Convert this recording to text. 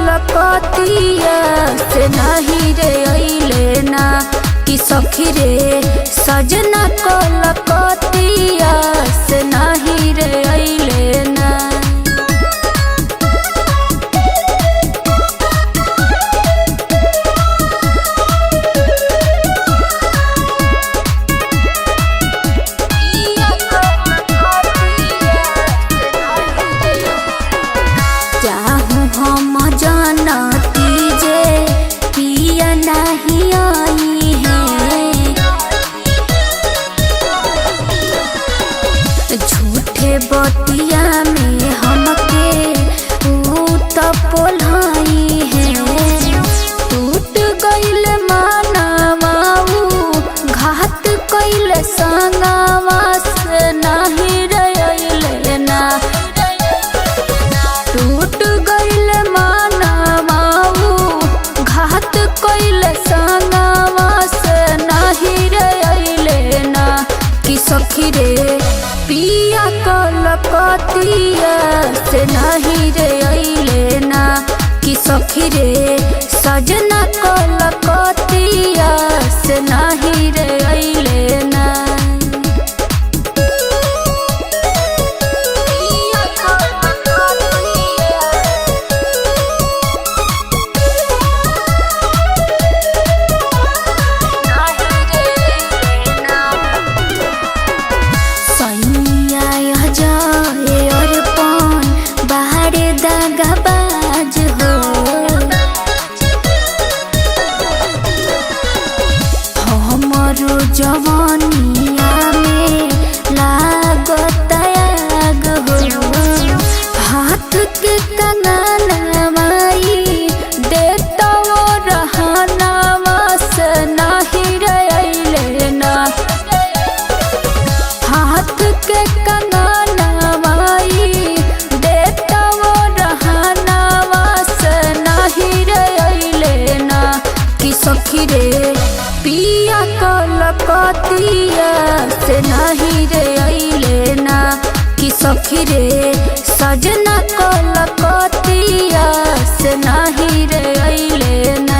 कलकतिया से नाही रे अइले ना, कि सखी रे सजना कलकतिया से नाही रे अइले ना। चाहू हम जानती जे पिया नहीं आई है, झूठे बतिया में हमके ऊ त पोलाई है। टूट गइल मानवा ऊ घात कइल संगवा से नाही रइले ना। टूट गइल मानवा ऊ घात कइल संगवा से नाही रइले ना, कि सखी रे पिया कलकतिया से नाही रे अइले ना, कि सखी रे सजना कलकतिया से नाही रे अइले ना। सैया जाए अर्पण बाहरे दागाबाज हो, हमरो जवानिया में लागत आग हो। हाथ के कंगनवाई देता वो रहनावा से नाही रइले ना। हाथ के कंगनवाई देता वो रहनावा से नाही रइले ना, कि सखी रे पिया कलकतिया से नाही रे अइले ना, कि सखी रे सजना कलकतिया से नाही रे अइले ना।